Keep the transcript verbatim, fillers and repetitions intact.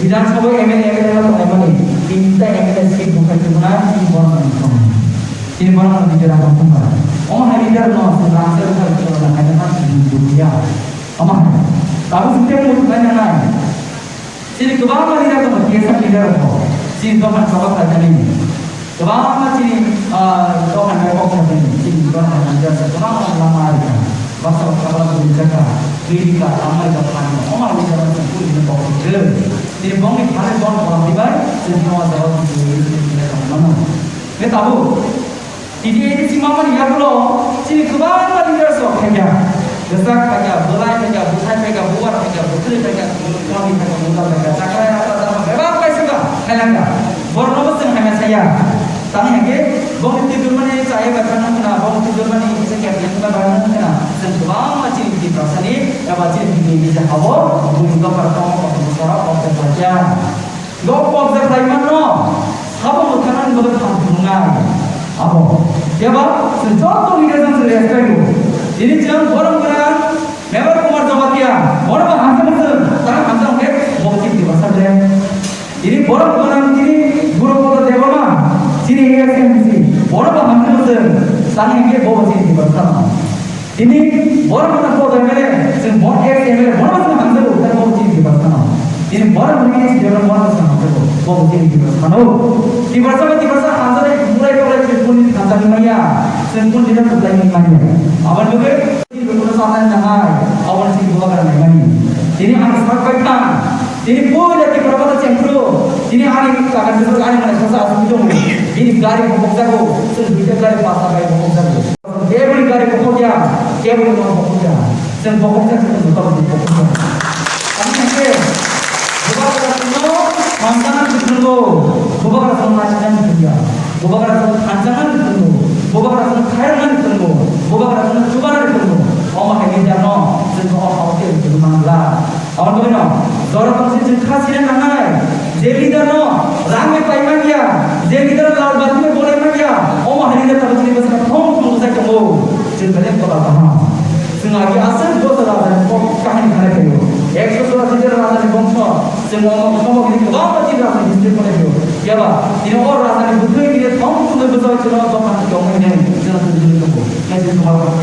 Bidhan Sabha M L A, M L A no tongmani, tinta M L A seat bukai tongmani, tini borok no tongmani. Tini borok no leader ang tongmani. Omo hai leader no, se rang se rang se rang hai na, se rang dukuya. Omo hai. Tabuk sing tei mung tongmani nai. Chini kwbangma leader tongo, T S F leader rok bo. Chini dophani choba khlaijani. Kwbangma chini, ah, dophani bai kok khlaijani. Chini dophani leader rok kwbangma lama rikha. Baksa baksa bala guri jakha. Rika, lama rikha phani. Oma leader rok chini puri hino kok khe. Chini bongni phani bong bong dibai. Chini dophani choba khlaijani. Chini leader rok mano. Be tabu. T T A D C mamani yagulo chini kwbangma leaders rok phaikha. Bwsak phaikha, bwlai phaikha, bwthai phaikha, bubar phaikha, bwthlwi phaikha, mami phaikha, mudal phaikha, chakrai, rata, dama, bebak paisukha, khailangkha. Borokno bo chwng hamya saya. Tamo hwnkhe, bongni twi dormani chaya bai phano wngkhwna, bongni twi dormani kisa khe phiyang bai phano wngkhwna, chwng kwbangma chini Tiprasani eba chini bini niji hao, buini dophar tongma kotor bwsarok kok Ya. Nok kobja khlai mano, sabo mwthangna ni bagwi phan phunuknai. Abo. Keba, chwng joto leader jang chwng respect o. Tini chwng borok gwnang, Member Kumar Jamatia, bono bo hamjak chwng, tang hamjak hwnkhe, bo chini Tiprasa ble. Tini borok gwnang, tini Guru Podo Debbarma, chini A S M C, bono bo hamjak chwng, tang hwnkhe bo chini Tiprasa. Tini borok no bo M L A, chwng bo ex M L A, borok no hamjago, tei bo chini Tiprasa no. Tini borok no ex M L A, borok no hamjago, bo chini Tiprasa no. Tiprasa ba Tiprasa hamjak, burai burai chwng kuni hamjak manya, chwng kuni dina burai manya. Aboni bagwi chini bukhukno sanai nangai, aboni chini bubagra naimani. Tini ang sak bai thang, tini puila Tiprasa chengphru, tini ani kakan ani mane sasa asuk tongo. Bini gari bokok jago, chwng duita gari pasta bai bokok jago. Keboni gari bokok ya, keboni nok bokok ya. Chwng bokok ya, chwng joto bokok ya. Ani hwnkhe, bubagra chwngno hamjakna kwthwngo, bubagra chwngno naisingna kwthwngya, bubagra chwngno thanjakna kwthwngo, bubagra chwngno khairokna kwthwngo, bubagra chwngno chubana kwthwngo. Omo hai leader no chwng o hao khe kwthwng manla. Aboni bagwi no, jorok tongsi chwng kha sina nangnai. Je leader no rang bai pai man ya, je leader no lal bati bai bolai man ya, omo hai leader tabuk chini bwskango thong thong bwsai tongo. Chwng belai kotor kaham. Chwng agi aswk bosor raja ni kok kahini khanai phaio. Ekso chorasi jon raja ni bongso, chwng omo omo gini kwbangma chini raja ni history pore phaio. Phiya ba, tini o raja ni bwkhwi tini thong thong bwsai chwng o dophani tongmani nai, chwng tong tong tongo. Nai chwng tong